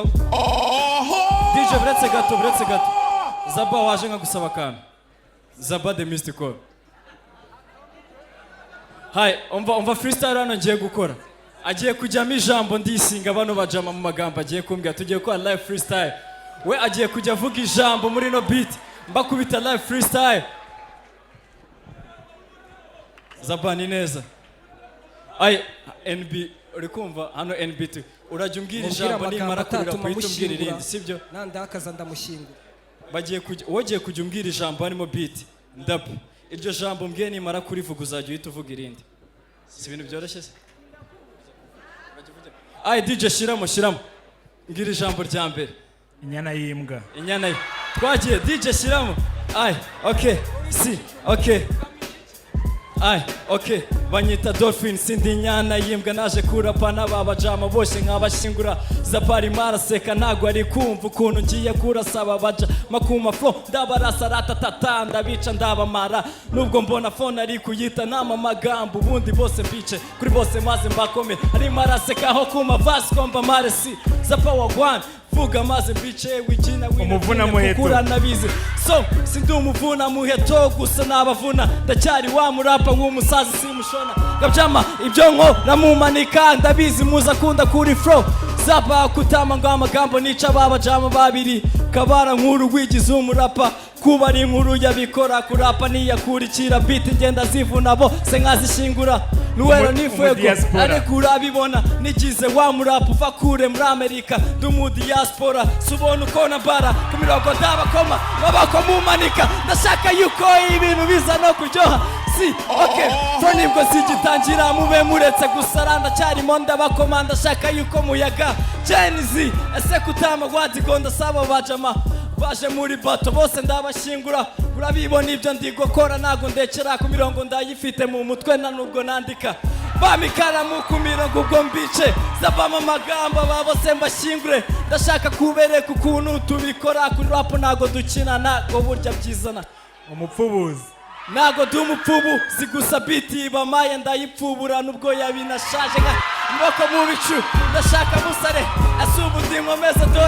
DJ, buretse gato, buretse gato. Zaba, waje nka gusaba akantu. Zaba the Mystical. Hi, umva, umva freestyle hano ngiye gukora. Agiye kujyamo ijambo ndisinga bano bajama mu magambo agiye kumbwira. Tugiye gukora live freestyle. We agiye kujya avuga ijambo muri no beat. Mbakubita live freestyle. Zaba, ni neza. Ay, NB, uri kumva hano NBT. Urajya umbwira Mubwire ijambo, amagambo nimara kurira atatuma uhita umbwira mushyingura. irindi, sibyo? Nandakaza ndamushyingura. Bagiye kujya, wogiye kujya umbwira ijambo harimo beat ndap. Iryo jambo mbwiye, nimara kurivuga uzajya uhita uvuga irindi. Si ibintu byoroshye se? Ay, DJ, shiramo, shiramo. Mbwira ijambo rya mbere. Inyana y'imbwa. Inyana ye. Twagiye, DJ, shyiramo. Ay, okay, si okay. Ay, okay, banyita Dolphin, sindi inyana yimbwa. Naje kurapa n'aba bajama bose nkabashyingura. Zaparima araseka, ntago ari kumva ukuntu ngiye kurasaba baja makuma flow. Ndabarasa ratatata, ndabica, ndabamara. Nubwo mbona phone ari kuyita nama magambo, ubundi bose mbice kuri bose maze mbakome. Arimo araseka aho kuma vasco mba maresi. Zapa wagwan, vuga maze mbice, wikina. Umuvunamuheto. Kuko uranabizi. So sindi umuvuna muheto, gusa nabavuna. Ndacyari wa murapa w'umusaza, simushona gabyama ibyo nko namumanika. Ndabizi muza akunda kuri flow. Zaba kutama ngo amagambo nica babajama babiri kabara nkuru wigize umurapa kuba ari inkuru yabikora kurapa niyakurikira beat ngenda zivuna bo se nkazishingura Luwero ni fuego. Umudiaspora. Ariko urabibona nigize wa murapa uva kure muri Amerika. Ndi umu diaspora, subona uko nambara ku mirongo, ndabakoma maboko mumanika. Ndashaka yuko ibintu biza no kuryoha. Si okay, fro nibwo zigitangira, mube muretse gusara. Ndacyarimo ndabakoma, ndashaka yuko muyaga Gen Z. Ese kutama wadigo, ndasaba bajama baje muri bato bose ndabashyingura. Urabibona ibyo ndi gukora, ntago ndekera ku mirongo, ndayifite mu mutwe na nubwo nandika. Bama ikaramu ku mirongo ubwo mbice, zavamo amagambo aba bose mbashyingure. Ndashaka kubereka ukuntu tubikora kuri rap, ntago dukina, ntago burya byizana. Umupfubuzi. Ntago ndi umupfubu si gusa, beat bamaye ndayipfubura nubwo yabinashaje nka amaboko mu bicu. Ndashaka musare ese ubu ndi nkomeze dore.